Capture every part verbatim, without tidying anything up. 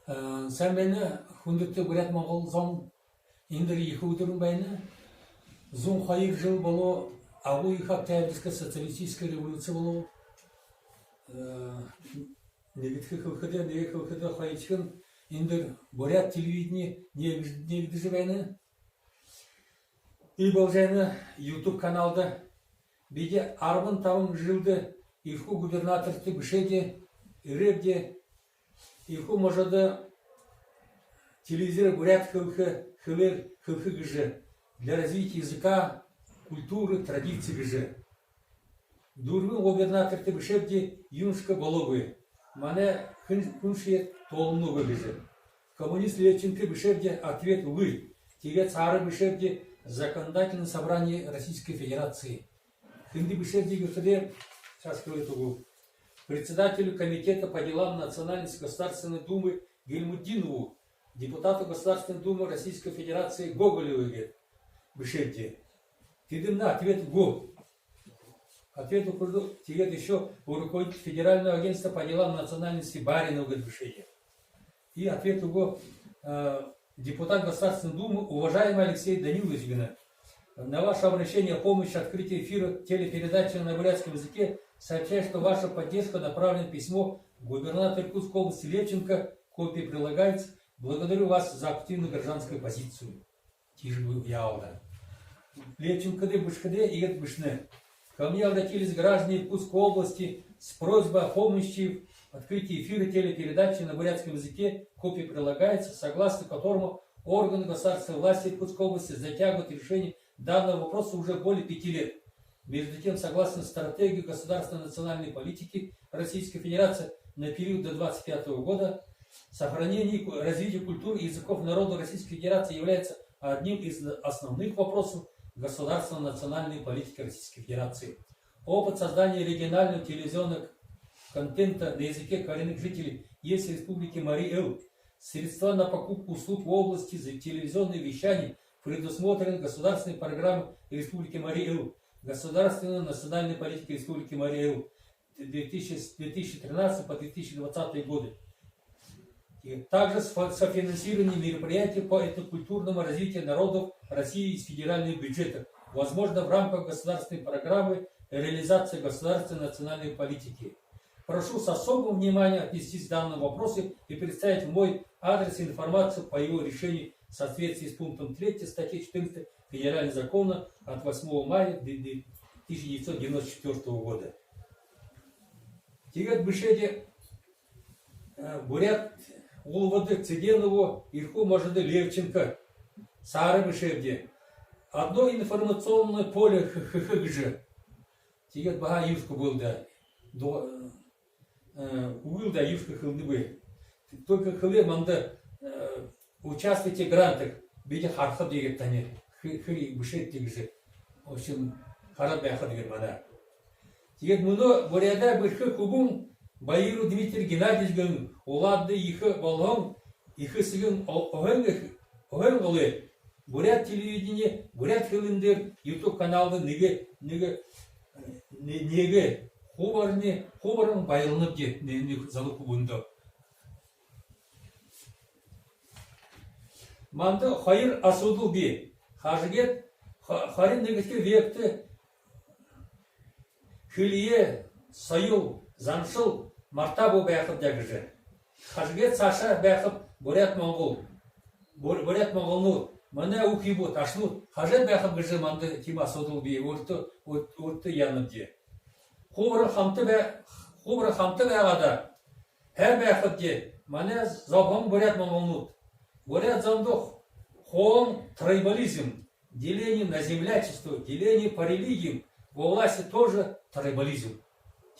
Э, сайн байна, хүндэтэ буряад-монгол зон. Эндэ ехэ үдэр байна. Зуун хоёр жэл болоо, агуу ехэ Октябрьская социалистическая революция болоо. Э, нэгэдэхи хэлэхэдэ, нэгэ хэлэхэдэ, хоёрдохинь, эндэ буряад телевидени нээгдэжэ, нээгдэжэ байна. И болжо байна YouTube каналда. Бидэ арбан табан жэлдэ Эрхүү губернаторта бэшээбди, ерээбди, Эрхүү можодо телевизорээр буряад хэлэ, хэлээр хэлэхэ гэжэ, для развития языка, культуры, традиций гэжэ. Дүрбэн губернаторта бэшээбди, юуншье болоогүй. Манай хүн, хүншье тоолоногүй гэжэ. Коммунист Левченко бэшээбди, ответ үгы. Тиигээд саарһаа бэшээбди Законодательное собрание Российской Федерации. Хэндэ бэшээбди гэхэдэ, сейчас скажу, председателю комитета по делам национальностей Государственной Думы Гильмутдинову, депутату Государственной Думы Российской Федерации Гоголеву гээд бэшээбди. Тэдэмнай ответ үгөө. Ответ үгөө. Тиигээд ещё руководитель Федерального агентства по делам национальностей Баринову гээд бэшээбди. И ответ үгөө, э, депутат Государственной Думы, уважаемый Алексей Данилович, говорит, на ваше обращение о помощи открытия эфира телепередачи на бурятском языке, сообщаю, что ваша поддержка, направлено письмо губернатора Иркутской области Левченко, копия прилагается. Благодарю вас за активную гражданскую позицию. Тиижэ гү, яалда. Левченкодо бэшэхэдэ, иигээд бэшэнэ: Ко мне обратились граждане Иркутской области с просьбой о помощи в открытии эфира телепередачи на бурятском языке, копия прилагается, согласно которому органы государственной власти Иркутской области затягивают решение данного вопроса уже более пяти лет. Между тем, согласно стратегии государственной национальной политики Российской Федерации на период до двадцать пятого года, сохранение и ку-, развитие культуры и языков народов Российской Федерации является одним из основных вопросов государственной национальной политики Российской Федерации. Опыт создания регионального телевизионного контента на языке коренных жителей есть в Республике Марий Эл. Средства на покупку услуг в области за телевизионное вещание предусмотрены государственной программой Республики Марий Эл, государственной национальной политики Республики Марий Эл две тысячи, две тысячи тринадцатый по две тысячи двадцатый годы. И также сфа-, софинансирование мероприятий по этнокультурному развитию народов России из федерального бюджета, возможно, в рамках государственной программы реализации государственной национальной политики. Прошу с особым вниманием отнестись к данному вопросу и представить в мой адрес информацию по его решению в соответствии с пунктом третьим статьи четырнадцатой Федерального закона от восьмого мая две тысячи девятьсот девяносто четвёртого года. Тиигээд бэшээбди, э, буряад улад Цыденову, Эрхүү можодо Левченко, саарһаа бэшээбди. Одно информационное поле хэ-, хэхэ гэжэ. Тиигээд баһа юушье үгыл даа. Ду-, э, үгыл даа, юушье хэлэнэгүй. Только хэлээ манда, э, участвуйте в грантах, бидэ харахабди гээд тани хэ-, хэ-, бэшээт гэжэ. В общем, хараад байхада гээд манай. Тиигээд мүнөө Буряадаа бэрхэ хүбүүн Баиров Дмитрий Геннадьевич гэһэн улад ехэ болоһон, ехэ эсэгын о-, оһоён эх-, оһоён голой буряад телевидени, буряад хэлэн дээрэ YouTube каналда нэгэ, нэгэ, нэ-, нэгэ хубарни, хубаран баярланабди нэ-, нэгэ залуу хүбүүндэ. Манда хоёр асуудал бии. Хажуудаа хо-, хорин нэгэдэхи вектэ хэлэеэ, соёл, заншал мартаа бү байхабди гэжэ. Хажуудаа саашаа байхаб буряад-монгол, бур-, буряад-монголнууд, манай үхибүүд, ашанууд хажуудаа байхаб гэжэ манда тиимэ асуудал бии. Өөртөө, өөр-, өөртөө яанабди. Хубаран хамта бай-, хубаран хамта байгаадаа һайн байхабди, манай зобоһон буряад-монголнууд. Буряад зондо хуу трайбализм, деление на землячество, деление по религиям, во власти тоже трайбализм.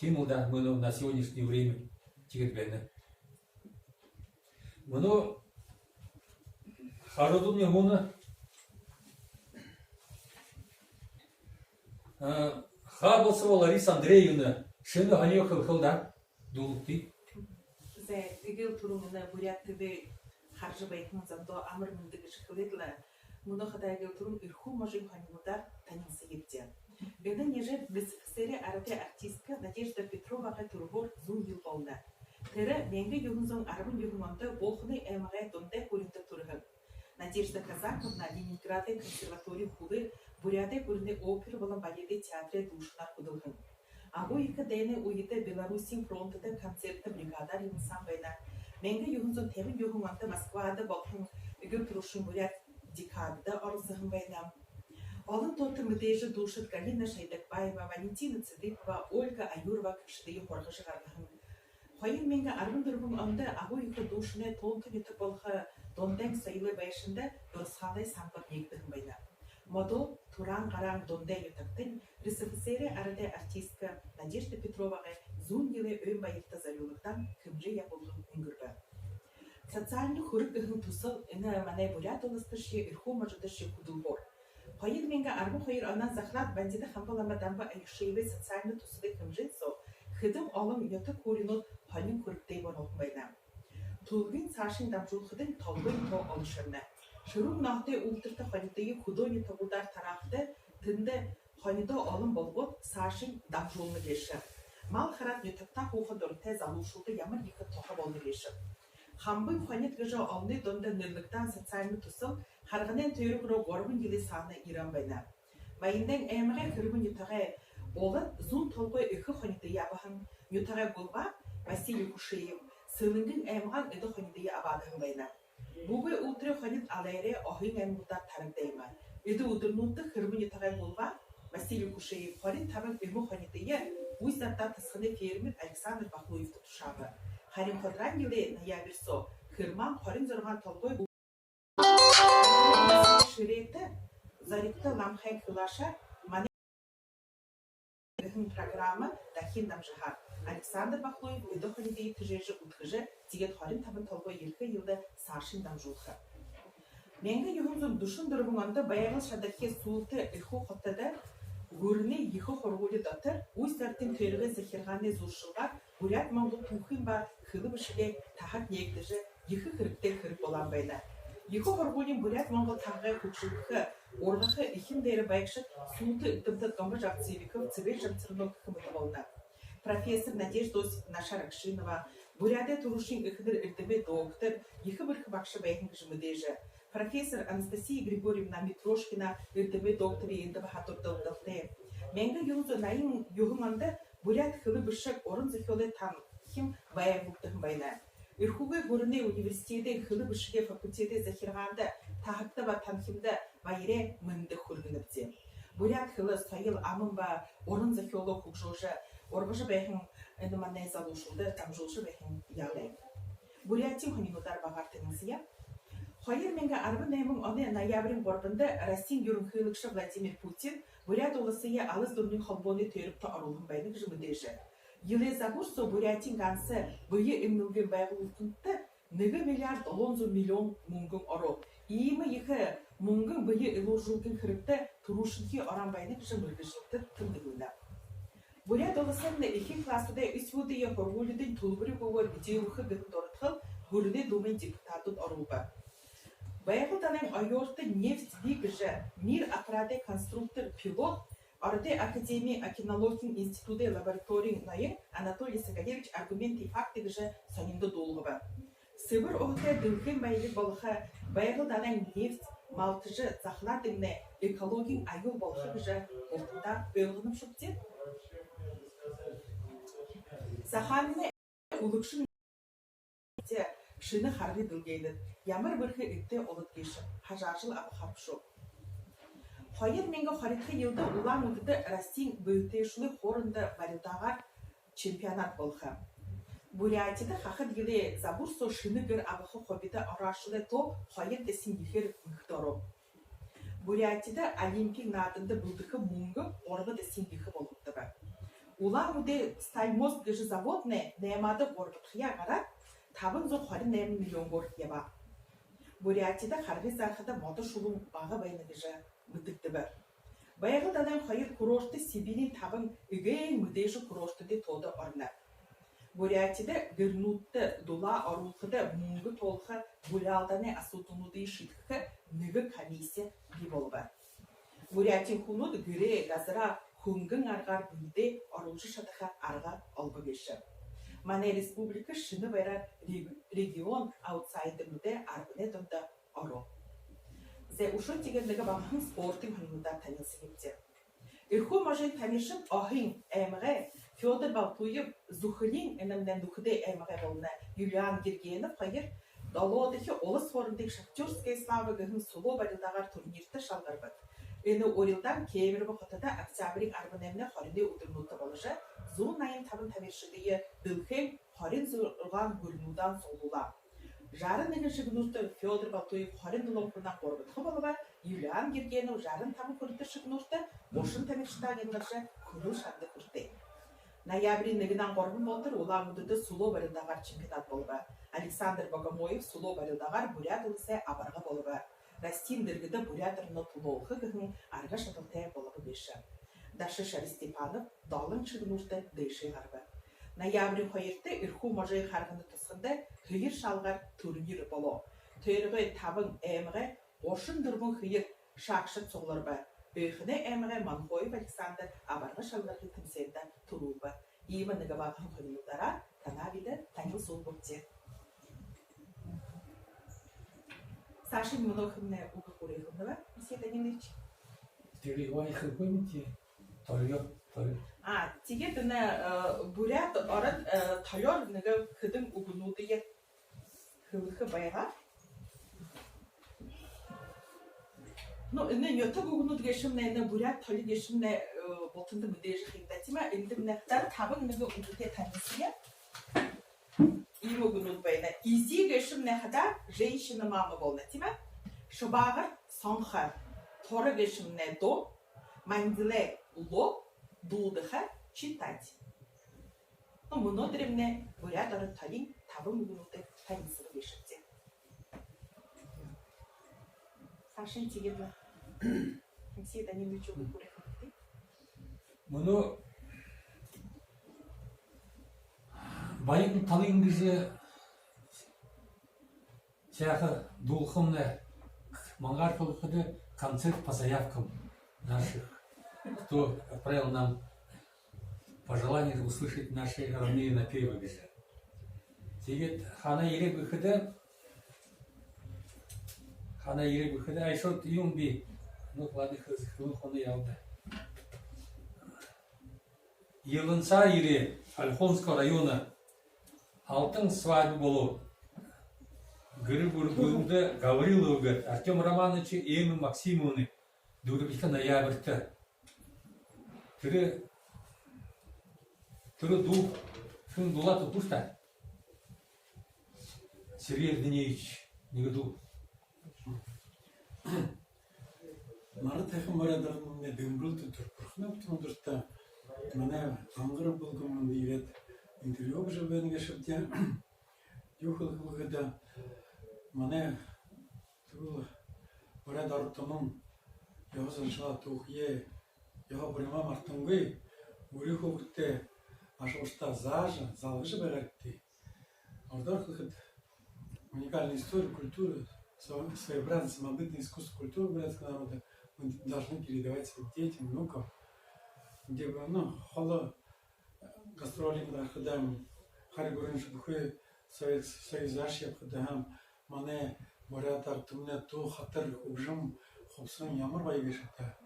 Тиимэл даа, мүнөө на сегодняшнее время тиигээд байна. Мүнөө хажуудамни һууна, э, Хабасова Лариса Андреевна, шэнэ һонин хэлхэл даа. Дуулыт. Зай, эгээл түрүүн энэ Буряад ТВ хаража байһан зондоо амар мэндэ гэжэ хэлээд лэ, мүнөө хадаа эгээл түрүүн Эрхүү можын һонинуудаар танилсаябди. Энэ нижэ БССР-эй арадай артистка Надежда Петровагай түрэһөөр зуун жэл болоно. Тэрэ мянга юһэн зуун арбан юһэн ондо Болхоной аймагай Дундай хүрьһэндэ түрэһэн. Надежда Казаковна Ленинградай консерваториин хүлөөр Буряадай гүрэнэй опера болон баледэй театрай дуушанаар хүдэлһэн. Агуу ехэ дайнай үедэ Белоруссиин фронтдо концертнэ бригадаар ябаһан байна. Мянга юһэн зуун табин юһэн ондо Москвада болоһон эгэр түрүүшын буряад декадада оролсоһон байна. Олон тоото мэдээжэ дуушад Галина Шайдагбаева, Валентина Цыдыпова, Ольга Аюрова гэгшэдые һургажа гаргаһан. Хоёр мянга арбан дүрбэн ондо агуу ехэ дуушанай тоонто нютаг болохо Дундайн соёлой байшанда дурасхаалай самбар нээгдэһэн байна. Модо Тураан гараан Дундай нютагтань РСФСР-эй арадай артистка Надежда Петровагай зуун жэлэй ойн баярта зорюулагдаһан хэмжээ ябуулга үнгэрбэ. Социальна хүрэг гэһэн түсэл энэ манай Буряад уласташье, Эрхүү можодошье хүдэлһөөр. Хоёр мянга арбан хоёр онһоо захараад, Бандида хамба лама Дамба Аюшеевэй социальна түсэлэй хэмжээн соо хэдэн олон нютаг, хүүринүүд һонин хүрэгтэй болоһон байна. Түлгын саашань дамжуулхадань толгойн тоо олошорно. Шэрүүн ноһотой үүлтэртэ хонидые хүдөө нютагуудаар тараахада, тэндэ хонидоо олон болгоод, саашань дамжуулна гээшэ. Мал хараад, нютагтаа һууха дуратай залуушуулда ямар ехэ туһа болоно гээшэб. Хамбын хонид гэжэ олоной дунда нэрлэгдэһэн социальна түсэл Харганайн тойрог руу гурбан жэлэй саана ерэһэн байна. Баяндайн аймагай Хэрмэ нютагай Улад зуун толгой эхэ хонидые абаһан. Нютагай гулваа Василий Кушеев Сэлэнгын аймагаан эдэ хонидые абаадаһан байна. Бүгэ үүлтэрэй хонид Алайрай, Оһын аймагуудаар тарагдаа юм. Эдэ үдэрнүүдтэ Хэрмэ нютагай гулваа Василий Кушеев хорин табан эмэ хонидые Усть-Дартаа тосхоной фермер Александр Бахлуевта тушааба. Харин ходорон жэлэй ноябрь соо Хэрмэһээ хорин зургаан толгой шэрээтэ зоригто ламхайн хилаашаар манай гэһэн программа дахин дамжаһаар, Александр Бахлуев эдэ хонидые тэжээжэ үдхэжэ, тиигээд хорин табан толгой ерэхэ жэлдэ саашань дамжуулха. Мянга юһэн зуун дүшэн дүрбэн ондо Байгал шадахи сүүлтэ Эрхүү хотодо гүрэнэй ехэ һургуули дотор Усть-Дартын тойрогой захиргаанай зууршалгаар буряад-монгол түүхын ба хэлэ бэшэгэй таһаг нээгдэжэ, ехэ хэрэгтэй хэрэг болоһон байна. Ехэ һургуулиин буряад-монгол таһагые хүгжөөлхэ, ургаха эхин дээрэ байгша сүүлтэ эрдэмтэд Гомбожаб Цыбиков, Цэбээн Жамцаранов гэхэ мэтэ болоно. Профессор Надежда Осиповна Шарагшинова, Буряадай түрүүшын эхэнэр эрдэмэй доктор, ехэ бэрхэ багша байһан гэжэ мэдээжэ. Профессор Анастасия Григорьевна Митрошкина, эрдэмэй докторые эндэ баһа дурдалтай. Мянга юһэн зуун наян юһэн ондо буряад хэлэ бэшэг уран зохёолой танхим байгуулагдаһан байна. Эрхүүгэй гүрэнэй университедэй хэлэ бэшэгэй факультедэй захиргаанда таһагта ба танхимда баярай мэндэ хүргэнэбди. Буряад хэлэ, соёл, аман ба уран зохёолоо хүгжөөжэ, ургажа байһан энэ манай залуушуулда дамжуулжа байһан ял. Буряадын һонинуудаар багаар танилсая. Хоёр мянга арбан найман оной ноябриин гурбанда Россиин юрэнхылэгшэ Владимир Путин Буряад Уласые Алас Дурнын Холбооной тойрогто оруулһан байна гэжэ мэдээжэ. Жэлэй забһар соо Буряадын ганса бэе эмнэлгын байгуулалтада нэгэ миллиард долоон зуун миллион мүнгэн ороо. Иимэ ехэ мүнгэн бэе элүүржүүлгын хэрэгтэ түрүүшынхиеэ ороһон байна гэжэ мэргэжэлтэд тэмдэглэнэ. Буряад Уласаймнай эхин классуудай үхибүүдые һургуулиин түлбэри бөөгөөр эдеэлүүлхэ гэһэн дурадхал Гүрэнэй Думын депутадууд оруулба. Байгал далайн оёорто «Нефть-Би» гэжэ «Мир» аппарадай конструктор-пилот, Ородой академиин океанологиин институдай лабораториин ноён Анатолий Сагалевич «Аргументы и факты» гэжэ сониндо дуулгаба. Сэбэр уһатай дэлхэйн баялиг болохо Байгал далайн нефть малтажа захалаад, энэмнай экологиин аюул болохо гэжэ бултадаа ойлгоно бшуу гү. Захааминай үлэгшэн шэнэ харгы дэлгээнэд, ямар бэрхэ эбтэй Улад гээшэб, хажаажал абахаар бшуу. Хоёр мянга хоридохи жэлдэ Улаан-Үдэдэ Россиин бэлэдшүүлэй хоорондын барилдаагаар чемпионат болохо. Буряадта хахад жэлэй забһар соо шэнэ гэр абаха хубида ороошуулай тоо хоёр дахин ехээр нэгтэ ороо. Буряадта Олимпиин нааданда бэлдэхэ мүнгэ гурба дахин ехэ болгогдобо. Улаан-Үдэй «Стальмост» гэжэ заводнай наймаада гурбадахияа гараад, табан зуун хорин найман миллионгоор ябаа. Буряадта харгы заахада модо шулуун бага байна гэжэ мэдэгдэбэ. Байгал далайн хоёр курорт Сибириин табан эгээн мэдээжэ курортуудай тоодо ороно. Буряадта гэрнүүдтэ дулаа оруулхада мүнгэ тоолохо, булялдаанай асуудалнуудые шиидхэхэ нэгэ комисси бии болобо. Буряадын хүнүүд гэрээ, газараа хүнгэн аргаар бэедээ оруулжа шадаха арга олбо гээшэ. Манай республика шэнэ байраар рег- регион аутсайдернуудай арбанай дунда ороо. Зэ, үшөө тиигээд нэгэ багахан спортын һонинуудаар танилсаябди. Эрхүү можын тамиршад Оһын аймагай Фёдор Балтуев, Зүхэлиин, энэмнай Нүхэдэй аймагай болоно, Юлиан Гергенов хоёр долоодохи улас хоорондын «Шахтёрская слава» гэһэн сүлөө барилдаагаар турнирта шалгарба. Энэ урилдаан Кемерово хотодо октябриин арбан найманай, хоринай үдэрнүүдтэ боложо, зуун наян табан тамиршадые дэлхэйн хорин зургаан гүрэнүүдһээ суглуулаа. Жаран нэгэн шэгнүүртэ Фёдор Балтуев хорин долоон хүнһөө гурбадахи болобо, Юлиан Гергенов жаран табан хүндэтэ шэгнүүртэ, гушан тамиршадаа гэнгаржа, хүрэл шанда хүртөө. Ноябриин нэгэнһээ гурбан болотор Улаан-Үдэдэ сүлөө барилдаагаар чемпионат болобо. Александр Богомоев сүлөө барилдаагаар Буряад Уласай абарга болобо. Россиин дэргэдэ буряад ороноо түлөөлхэ гэһэн арга шадалтай болобо гээшэ. Дашишар Степанов долоон шэгнүүртэ дээшээ гараба. Ноябриин хоёрто Эрхүү можын Харгана тосхондо һээр шаалгаар турнир болоо. Тойрогой табан аймагай гушан дүрбэн һээр шаагшад сугларба. Ойхоной аймагай Манхоев Александр абарга шалгархы тэмсээндэ түрүүлбэ. Иимэ нэгэ багахан һонинуудаараа танаа бидэ танилсуулбабди. Саашань мүнөө хэмнай үгэ хүрээ хэмнай бэ, Алексей Данилович? Тэрэ юугээ хэлэхэ юм, тии, толёо, толёо. А, тиигээд энэ, э, Буряад ород, э, толёор нэгэ хэдэн үгэнүүдые хэлэхэ байгаа. Ну, энэ нютаг үгэнүүд гээшэмнай, энэ буряад толёо гээшэмнай, э, бултанда мэдээжэ ха юм даа, тиимэ. Эндэмнай хадаа табан нэгэ үгэтэй танилсая. Иимэ үгэнүүд байна. Изи гээшэмнай хадаа женщина, мама болоно, тиимэ. Шубаагар — сонхо, тура гээшэмнай — дуу, мандилай — лоб, дуулдаха — читать. Ну, мүнөөдэрэймнай буряад ород толиин табан үгэнүүдые танилсаба гээшэбди. Саашань тиигээд лэ Алексей Данилович үгэ хүргэхэ юм даа. Мүнөө «Баян талын» гэжэ сайхан дуулахамнай, мангаар хэлэхэдэ, концерт по заявкам наших, кто отправил нам пожелание услышать наши родные напевы гэжэ. Тиигээд хаанаа ерээб гэхэдэ, хаанаа ерээб гэхэдэ, ай, шууд юм би. Ну, ладно, хэлэн хоноо ял даа. Еланцаа ерээ, Ольхонского района. Алтан свадьба болоо. Гэр бүлэндэ Гавриловы гээд Артём Романовичай Эммы Максимовнай, дүрбэлтэ ноябрьта. Тэрэ, тэрэ дуу, хүн дуулаад үгыш даа. Сергей Евгеньевич, нэгэ дуу. Наран тайхан буряад оронмнай дэмбэрэлтэ түрэ бурханай бүтэн үдэртэ манай Ангар бүлгэм мүндэ ерээд интервью хэжэ байна гээшэбди. Юу хэлэхэб гэхэдэ, манай түрэл буряад арад түмэн ёһо заншалаа, түүхые, ёһо буримаа мартангүй, үри хүүгэдтээ, ажаһуугшадтаа заажа, залгажа байгаарайгты. Ородоор хэлэхэдэ, уникальная история, культура, сво-, своеобразное самобытное искусство, культура бурятского народа мы должны передавать своим детям, внукам. Где бы, ну, холо гастролиин гарахадаа, хари гүрэншье, бүхы Совет Союз ябахадаа, манай буряад арад түмэнэй дуу, хатар, хүгжэм, хубсаһан ямар гоё гээшэб даа.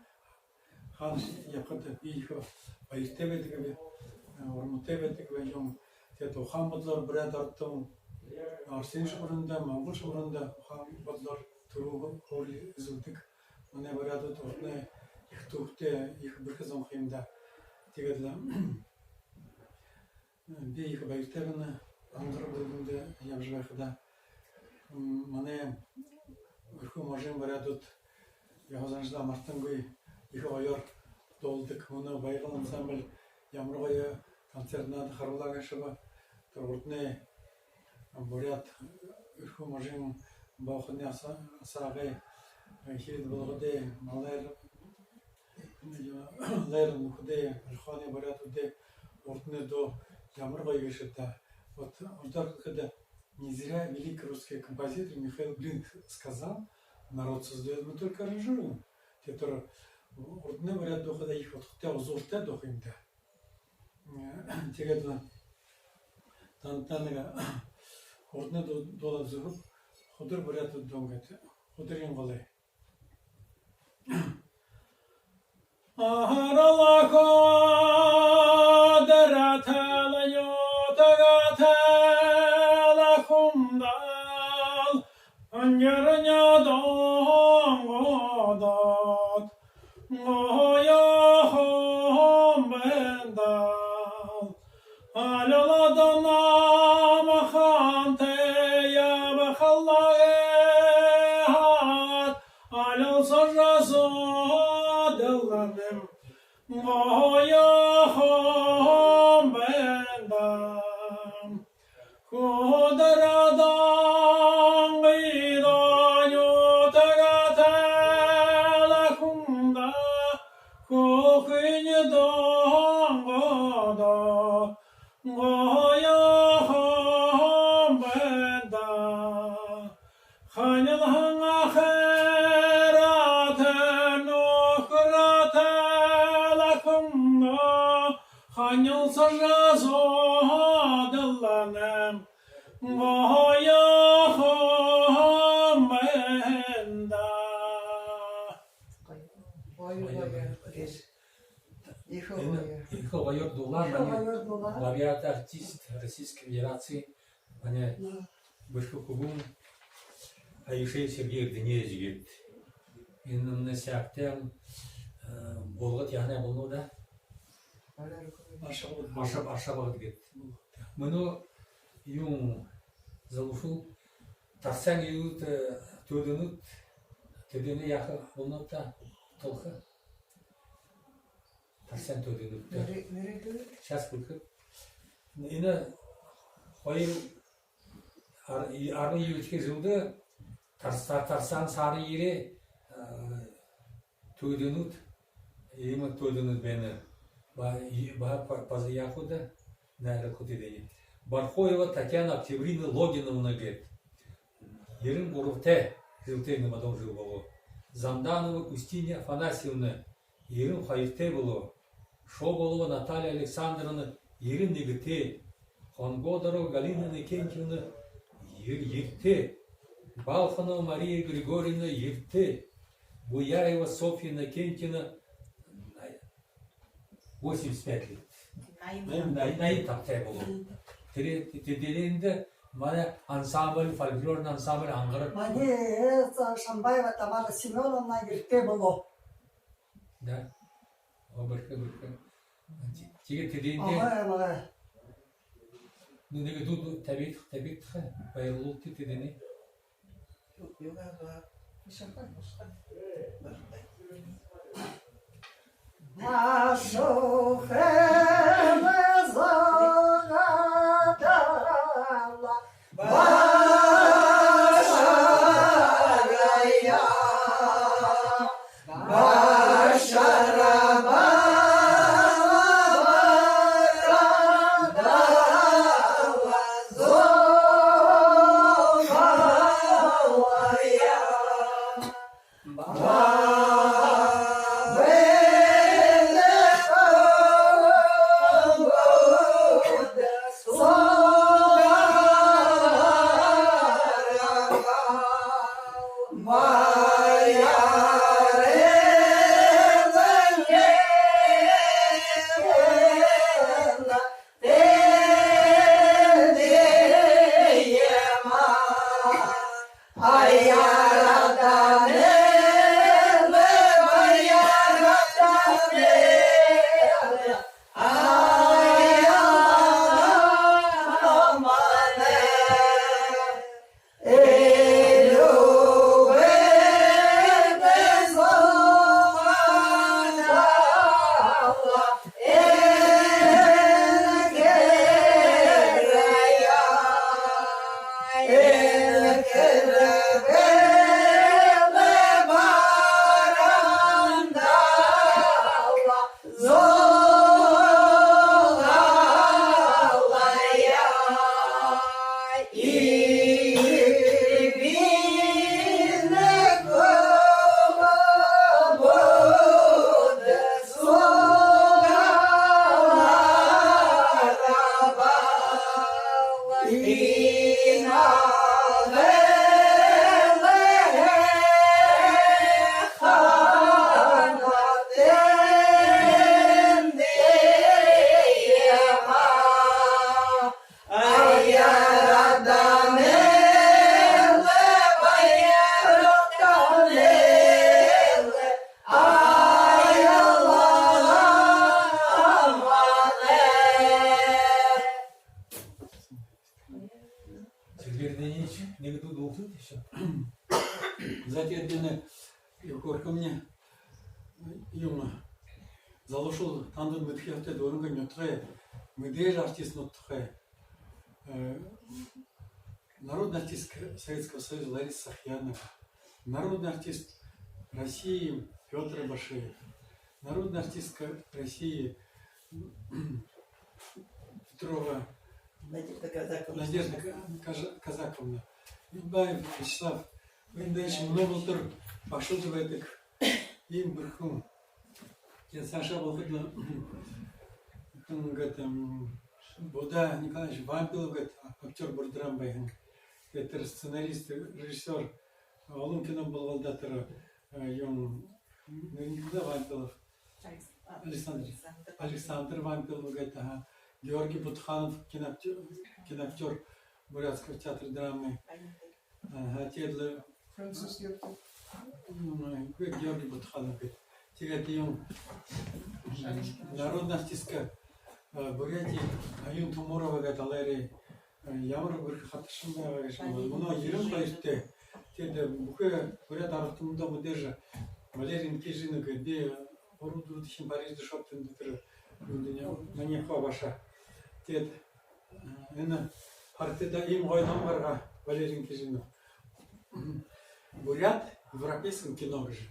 Хаанашье ябахада би ехэ баяртай байдагби, э, урматай байдагби юм. Тиигээд ухаан бодолоор буряад арад түмэн Оросын шуурганда, Монгол шуурганда ухаан бодолоор түрүү һуури эзэлдэг. Манай буряадууд урданай ехэ түүхэтэй, ехэ бэрхэ зон ха юм даа. Тиигээд лэ би ехэ баяртай байна, Ангар бүлгэндэ ябажа байхадаа. М, манай Эрхүү можын буряадууд ёһо заншалаа мартангүй, ехэ гоёор дуулдаг. Мүнөө «Байгал» ансамбль ямар гоё концерт наада харуулаа гээшэб. Тэрэ урданай буряад, Эрхүү можын Боохоной, Аса-, Асаагай, э, Хирэд-Булагадай, Малайр-, Лайр-Нүхэдэй, Ольхоной буряадуудай урданай дуу ямар гоё гээшэб даа. Вот, ородоор хэлэхэдэ, не зря великий русский композитор Михаил Глинк сказал: «Народ создаёт, мы только аранжируем». Тиигээд тэрэ урданай буряад дуу хадаа ехэ удхатай, узууртай дуу ха юм даа. Э, тиигээд лэ Антанага хурдны ду-, дуулаа зүб, «Худар буряадууд дуун» гээд, хударай голой. Аһаралха дэрэтэлэ, нютагтэлэ хүндэл, ангирни донгодод гоё хүн бэндэл. Алилда намхан тээ ябахалаа гээд, алилсажа суудалнам, гоё хүн бэндэл. Худар дангыда, нютагтэлэ хүндэ, хүхюуни донгодо гоё хүн бэндэл. Ханилһан ахайртай, нүхэртэй хүндэ, ханилсажа суудалнам, гоё хүн бэндэл. Гоё, гоё. Ехэ гоё. Ехэ гоёор дуулаа. Ехэ гоёор дуулаа. Лауреат, артист Российской Федерации, манай бэрхэ хүбүүн Аюшеев Сергей Эрдынеевич гээд. Энэмнай сагтаа, э, буулгад яһанай болоно даа. Аршабагад. Аршабагад гээд. Мүнөө юун залуушуул, тарсан юуд, э, төөдэнүүд, тэдэнээ яаха болоно даа, толхо. Тарсан төөдэнүүдтэ. Нэрэ-, нэрэ хэлэ. Сейчас хэлэхэб. Энэ хоёр ар-, и-, арбан юһэдэхи жэлдэ тарса-, тарсан саарын ерээ, э, төөдэнүүд, иимэ төөдэнүүд байна. Ба-, и-, ба-, ба-, база яахада, найралхада дэнэ. Бархоева Татьяна Октябрина Логиновна гээд. Ерэн гурбатай жэлдээ, энэ модон жэл болоо. Замданова Устинья Афанасьевна ерэн хоёртой болоо. Шоболова Наталья Александровна ерэн нэгэтэй. Хонгодорова Галина Иннокентьевна ер-, ерэнтэй. Балханова Мария Григорьевна ерэнтэй. Буяева Софья Иннокентьевна восемьдесят пять лет. Наян. Наян, наян табатай болоо. Тэрэ, тэ-, тэдээндэ манай ансамбль, фольклорный ансамбль «Ангараг». Манай, э, Шамбаева Тамара Семёновна ерэнтэй болоо. Да. О, бэрхэ, бэрхэ. Ти-, тиигээд тэдээндэ. Ага, ага. Ну, нэгэ дуу, дуу табигты, табигты, баярлуулта тэдэнээ. Сергей Данилович, нэгэ дуу дуулахат ещё. За, тиигээд энэ юу, хөөрхэмни юм, залуушуул, танда мэдэхэ ёһотой өөрынгөө нютагай мэдээжэ артистнууд тухай. Э, народная артистка Советского Союза Лариса Сахьянова, народный артист России Пётр Башиев, народная артистка России Петрова Надежда Казаковна. Надежда Ка-, Каза-, Казаковна, Юлбаев Вячеслав, энэ дэшэ мүнөө болотор багшалжа байдаг иимэ бэрхэ хүн. Тиигээд саашаа болоходо, м, хүн гээд, м, Буда Николаевич Вампилов гээд актёр бурдрам байһан. Тиигээд тэрэ сценарист, режиссёр, олон кино болгоол даа тэрэ, э, юм, нэрэнь юун даа, Вампилов. Александр. Александр. Александр Вампилов гээд, аха. Георгий Бутханов, киноактё-, киноактёр Бурятского театра драмы. Аха, тиигээд лэ французский актёр. М, Георгий Бутханов гээд. Тиигээд юм, народная артистка, э, Бурятии Аюн Тумурова гээд, Валерий, э, ямар бэрхэ хатаршан байгаа гээшэб. Мүнөө ерэн хоёртой. Тиигээд, э, бүхы буряад арад түмэндэ мэдээжэ Валерий Инкижинов гээд, би гурба-дүрбэдэхинь Парижда ошооб тэндэ тэрэ, юундэ, манай хуу баһа. Тиигээд, э, энэ харагты даа, иимэ гоё ном гаргаа Валерий Инкижинов. «Буряад в европейском кино» гэжэ.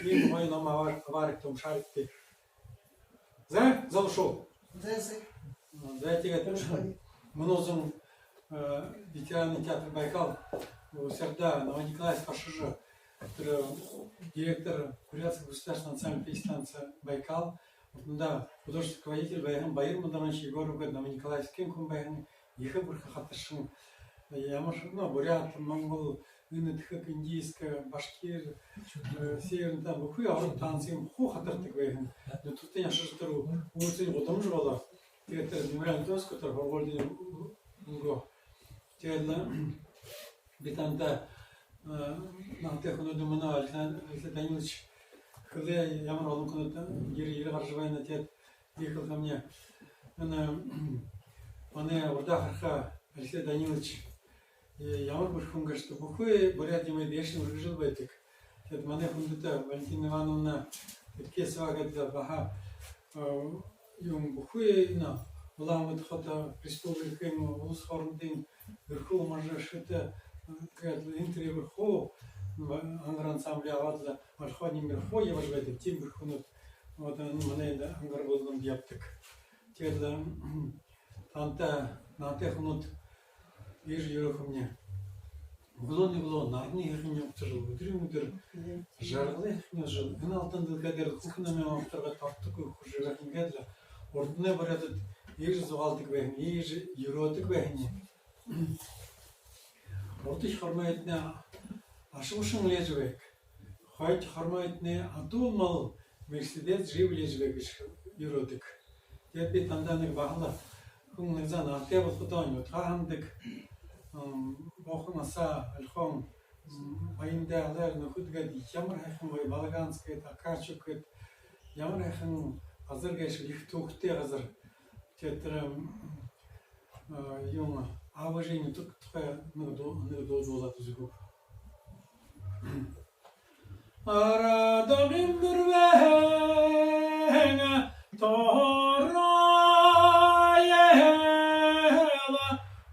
Иимэ гоё ном абаар-, абаарагты, уншаарагты. За, залуушуул. За, за. За, тиигээд мүнөө зун, э, ветераны театра «Байкал», Улаһарда Новониколаевск ошожо, тэрэ директор Бурятского государственного национального песни и танца «Байкал», урданда художественный руководитель байһан Баяр Мундарович Егоров гээд Новониколаевскын хүн байһан, ехэ бэрхэ хатаршан. Ямар, ну, буряад, монгол, үндэһэн, индийскэ, башкир, э, северный, там бүхы ород танцын хуу хатардаг байһан. Нютагтань ошожо, тэрэ уласынь гудамжа болоо. Тиигээд тэрэ мемориальный доска тэрэ һургуулида үнгөө. Тиигээд лэ би танда, э, наһатай хүнүүдые, мүнөө Алексей Данилович хэлээ, ямар олон хүнүүд ерэ, ерэ гаража байна. Тиигээд би хэлэхэмни, энэ манай урдаа хараха Алексей Данилович, э, ямар бэрхэ хүн гээшэб даа, бүхы буряад юумые дээшэнь үргэлжэлүүлдэг. Тиигээд манай хүндэтэ Валентина Ивановна Эдкесова гээд баһа, э, юм, бүхы энэ Улаан-Үдэ хото, республикын, улас хоорондын, Эрхүү, Манжа, Шэтэ, э, гээд лэ энэ тэрэ бүхы, м, «Ангар» ансамбль абаад лэ, Ольхон, Нимгэр хуу ябажа байдаг, тиимэ бэрхэ хүнүүд. Вот, энэ манай энэ «Ангар» бүлгэм ябадаг. Тиигээд лэ, м, танда, наһатай хүнүүд, иигэжэ юрөөхэмни: үглөөнэй үглөө наранай һайханиинь угтажал, үдэрэй үдэр жаргалай һайханиинь үзэжэл, энэ алтан дэлхэй дээрэ хүхэ номой огторгой тортог хүржэ байхань гээд лэ урданай буряадууд иигэжэ зугаалдаг байһан, иигэжэ юрөөдэг байһан. Урдахи хормойднай ашуушан лэ жэ байг, хойто хормойднай адуу мал, Мерседес, Жигули лэ жэ байг гэжэ юрөөдэг. Тиигээд би танда нэгэ баһал, хүн нэгэ заа наһатай болоходоо нютагаа һанадаг. М, буухан наһаа, Ольхон, м, баяндай алаар нүхэд гээд, ямар һайхан бай, Балаганс гээд, Акачук гээд, ямар һайхан газар гээшэб, ехэ түүхэтэй газар. Тиигээд тэрэ, м, а, юм, аба эжын нютаг тухай нэгэ дуу, нэгэ дуу дуулаад үзэхэ гү? Арадагын дүрбэн торгоёол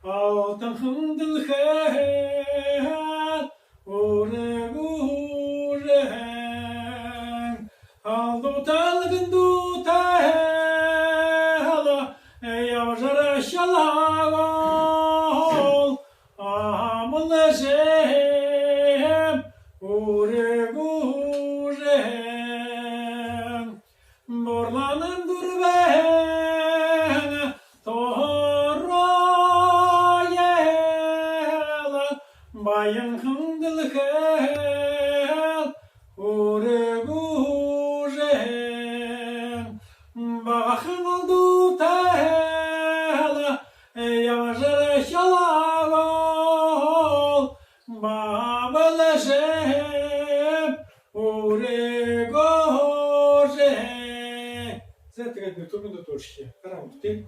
алтанхан дэлхэйдэ үргэн үжээн, алдуу талган дутаал ябажархёо, амал эжым үргэн үжээн. Бурлаанын дүрбэн торгоёол Янхан дэлхэйн үргэн хүжээн багахан алдуутай ла, ябажархёо гол баабалжэм үргэн хүжээн. За, тиигээд нютагнууд дуулшая. Гараа үгтэн.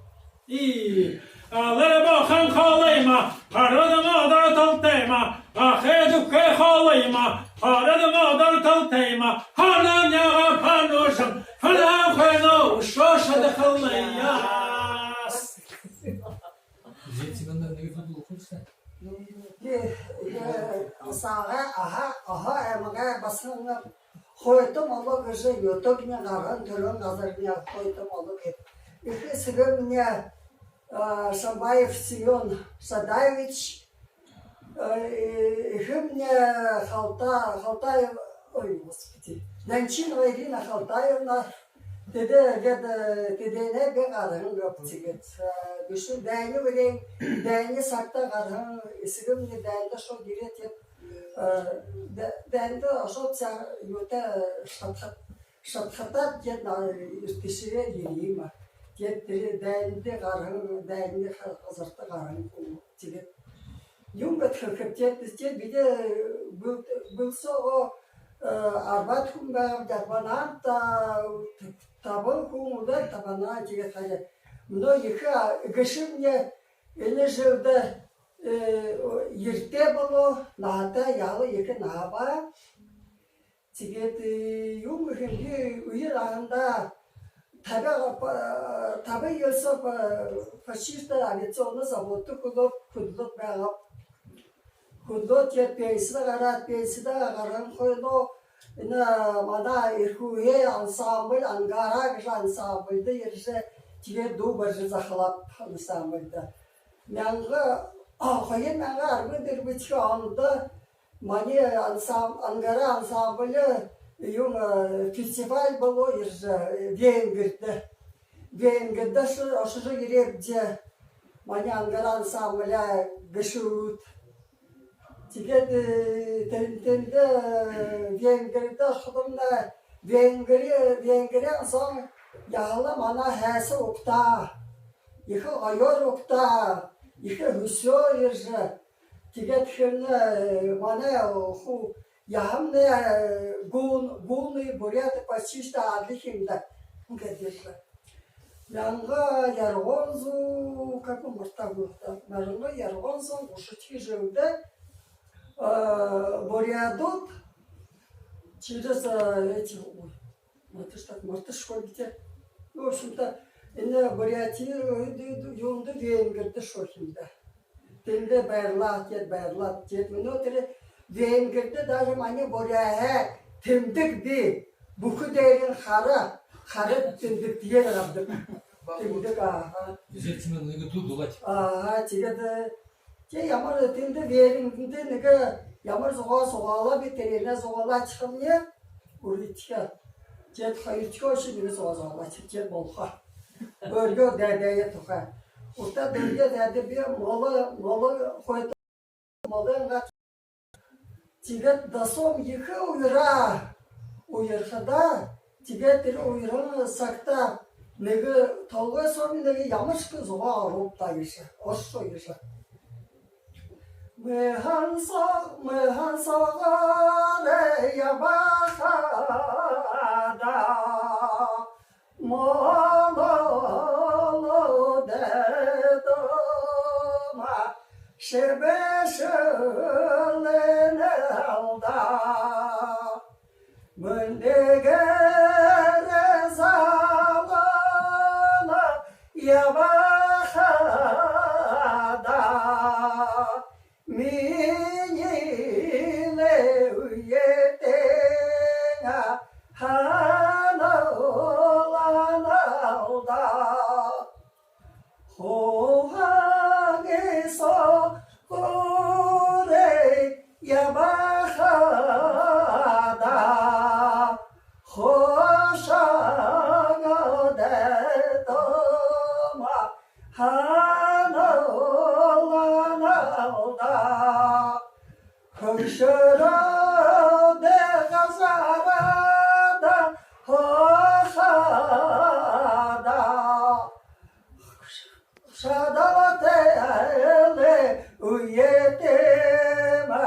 И алар бахан холыма, харада модор талтайма, ахэ дүхэ холыма, харада модор талтайма, ханам яга хануушам, ханам хэнэ үшөө шадахалая. Жэти мэнэ нэгэ дуу дуулахаш даа. Э, э, сага, аха, аха, эмгэ басынга Хойтон Олог гэжэ нютагни, гараһан түрэл газарни Хойтон Олог гэжэ. Эхэ эсэгэмни, а, Шамбаев Семён Шадаевич, а, э, эхэмни Халта-, Халтаев, ой, господи, Данчинова Ирина Халтаевна, тэдэ гээд, э, тэдэнэй би гараһан гээб тиигээд. А, бэшэ, дайнай үреэн, дайнай сагта гараһан, эсэгэмни дайнда ошоод ерээд, э, дэ-, дайнда ошоод саа юутэй шатхат-, шатхатаад, гээд на, эртэ шэрээ ерээ юм аа. Гээд тэрэ дайнда гараһан, дайнай ха-, газарта гараһан хүн тиигээд. Юун гээд хэлэхэб, гээд, гээд бидэ бэл-, бэлсоогоо, э, арбаад хүн байгаабди, арбаанһаа та-, табан хүн үлөө, табанһаа тиигээд харин. Мүнөө ехэ, а, эгэшэмни энэ жэлдэ, э, ерэтэй болоо, наһатай, яһала ехэ наһа абаа. Тиигээд, э, юун гэхэм, би үеэр һанаанда таби, па-, таби жэл соо, па-, почти что авиационный заводто хүдэлөөд, хүдэлөөд байгааб. Хүдэлөөд, тиигээд пенсидэ гараад, пенсидэ гараһан хойноо энэ манай Эрхүүһэй ансамбль, «Ангара» гэжэ ансамбльда ерэжэ, тиигээд дуу барижа захалааб ансамбльда. Мянга, а, хоёр мянга арбан дүрбэдэхи ондо манай ансам-, «Ангара» ансамбль, юун, э, фестиваль болоо ерэжэ, э, Венгридэ. Венгридэ ошо-, ошожо ерээбди, манай «Ангара» ансамбляа гэшүүд. Тиигээд, э, тэн-, тэндэ, э, Венгридэ ошоходомнай, Венгри-, Венгриин зон яһала манай һайса угтаа. Ехэ гоёор угтаа, ехэ хүсөө ерэжэ. Тиигээд хэнэ, э, манай хуу яһамнай, э, гун-, гунны, буряад почти адли юм даа. Ингээд ерэжэ. Мянга яран зуун, как бы, мартаа гү даа. Мянга яран зуун гушадахи жэлдэ, э, буряадууд через, э, эти, ой, марташ-, так марташхогүб даа. Ну, в общем-то, энэ Бурятия, э, юундэ, Венгридэ ошоо юм даа. Тэндэ байрлаад, тиигээд байрлаад, тиигээд мүнөө тэрэ Венгридэ даже манай буряадай тэмдэг бии. Бүхы дээрэнь хара, хара тэмдэгтэеэ гаргадаг. Тэмдэг, аха. Жэти мэнэ нэгэ дуу дуулаач. Аха, тиигээд, э, тээ ямар тэндэ Венгридэ нэгэ ямар зугаа зугаалаа би, тэрэнээ зугаалаашахамни, үргэтхэ. Тиигээд хоёрдохёо шэнги нэгэ зугаа зугаалаашаха, тиигээд болохо. Бөөргөө дайдаа тухай. Урда бөөргөө дайдаа би, моло, моло хойто молоёо. Тиигээд досоом ехэ уяраа, уярхадаа, тиигээд тэрэ уярһан сагта нэгэ толгой соомни нэгэ ямаршье зугаа оруулаа гээшэ, оршоо гээшэ. Мэһэн соо-, мэһэн соогоороо ябахадаа, моло дайдамаа шэбэшэлнэл даа. Мэндэгээрээ залгана ябахадаа, минии лэ үетэйнгээ һаналнал даа. Хууһан соогоороо ябахадаа, Үшөөрөө газарада хохоодо шадалтай үетэмэ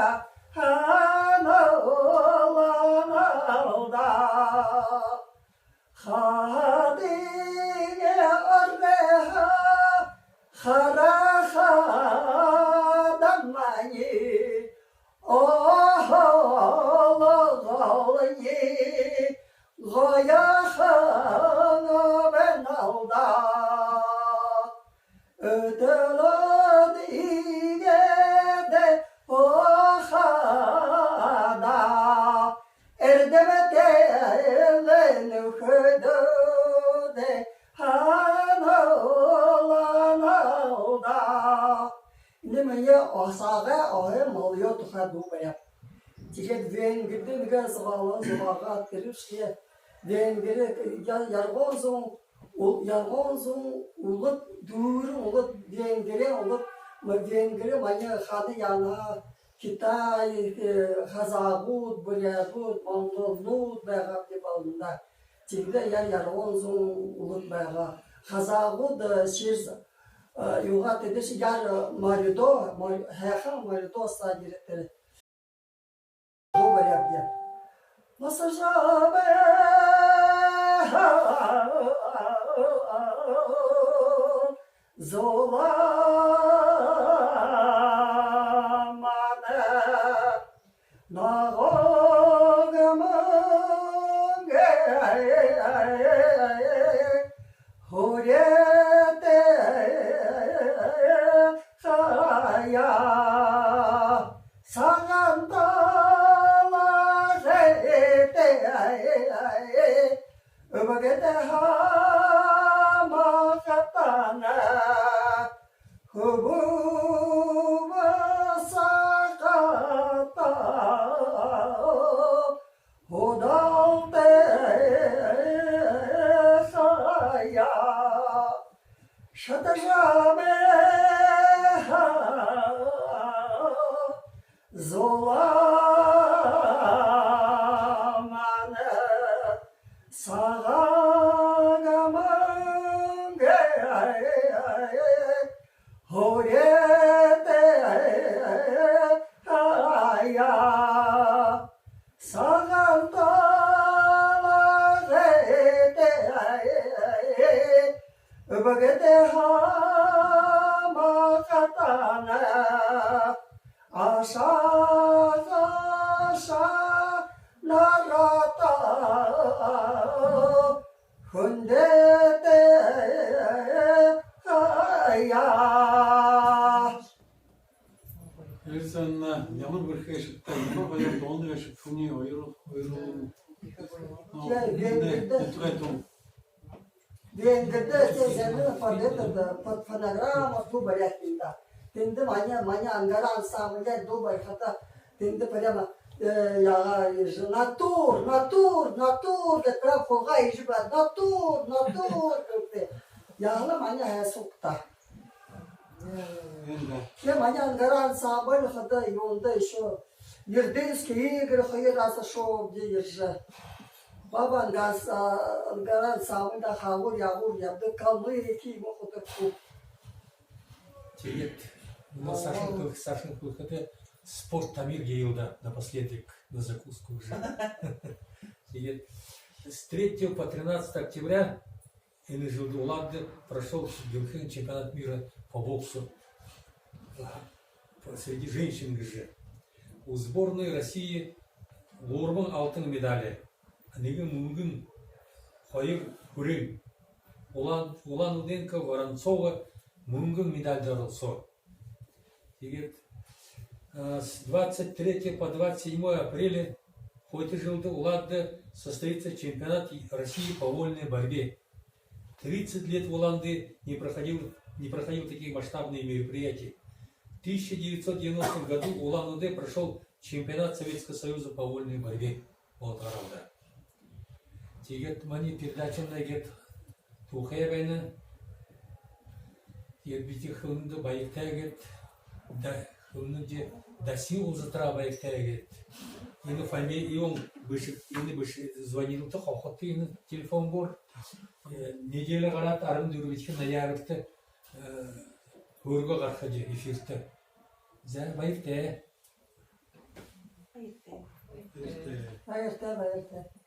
ханалнал даа. Хадын оройһоо харахада, маани оһоолгоолни гоёхон байнал даа. Үтэлөөд иигээд байхада, эрдэмтэй нүхэдүүдые ханалнал даа. Энэ минии сагай оһын малай тухай дуу баряаб. Тиигээд Венгридэ нэгэ зугаалан зугаагаад, тэрэ шэнги Венгри, я-, Ярган зон, ул-, Ярган зон улад, дүүрэн улад, Венгри улад, ма-, Венгри манай хада яанаһаа Китай, э, хазаагууд, буряадууд, монголнууд байгаабди балданда. Тиигээд Яр-, Ярган зон улад байгаа. Хазаагууд, э, шэр, э, юугаа, тэдэшни Яр-, э, моридо, мор-, һайхан моридо соо ерээд, тэрэ дуу баряабди. Мосожабэ зула манай ногоон мүнгэ хүрэтэ хаяа. Сагаан талаар эдэ үбгэдэ хамагтана. Хүбүүбэ сахата худалтай хаяа. Шатажабэ зула манай сагаан мүнгэ хүрэтэ хаяа. Сагаан талаар эдэ үбгэдэ хамагтана. Ашаа һаашаа наратай хүндэтэ хаяа. Эльза Анна, ямар бэрхэ гээшэбта, ямар баяр, дууна гээшэб, хүнэй хоёр, хоёр. Ну, тээ, Венгридэ. Нютагай дуу. Венгридэ, тээ, замена под это, да, под фонограмму дуу баряад юм даа. Тэндэ манай, манай Ангара ансамбль дуу барихада, тэндэ прямо, э, яагаа, э, натур, натур, натур гээд, прямо хулгай иижэ баа, натур, натур гээд. Яаһала манай һайса угтаа. Тээ, манай Ангара ансамбль хада юундэ ещё Вердынский Игорь хоёр раза шоу где ержа. Баба Ангас, а, Ангара ансамбльда хаагуур яагуур ябадаг, Калмыкия, иимэ худа клуб. Тиигээд, ну, Сашын хэлэ-, Сашын хэлэхэдэ, спорт тамир ерэел даа, напоследок, на закуску уже. Тиигээд с третьего по тринадцатое октября энэ жэлдэ Улаан-Үдэдэ прошёл Гёлхен чемпионат мира по боксу среди женщин гэжэ. У сборной России гурбан алтан медали, нэгэн мүнгэн, хоёр хүрэн. Улан-, Улан-Удэнка, Воронцова мүнгэн медальда оролсоо. Тиигээд, а, с двадцать третьего по двадцать седьмое апреля хойто жэлдэ Улаан-Үдэдэ состоится чемпионат России по вольной борьбе. Тридцать лет в Улан-Удэ не проходил, не проходил такие масштабные мероприятия. В тысяча девятьсот девяностом году Улан-Удэ прошёл чемпионат Советского Союза по вольной борьбе. Улаан-Удэ. Тиигээд манай передачамнай гээд тухай байна. Тиигээд би тиихэдэ баяртай гээд, да, Үнэн жэ дасин уулзатараа баяртай гээд. Энэ фамилиин бэшэ, энэ бэшэ, звонилта хохото энэ телефонгуур. Э, неделя гараад арбан дүрбэдэхи ноябрьта, э, хөөргөө гараха жэ эфиртэ. За, баяртай. Баяртай. Баяртай, баяртай.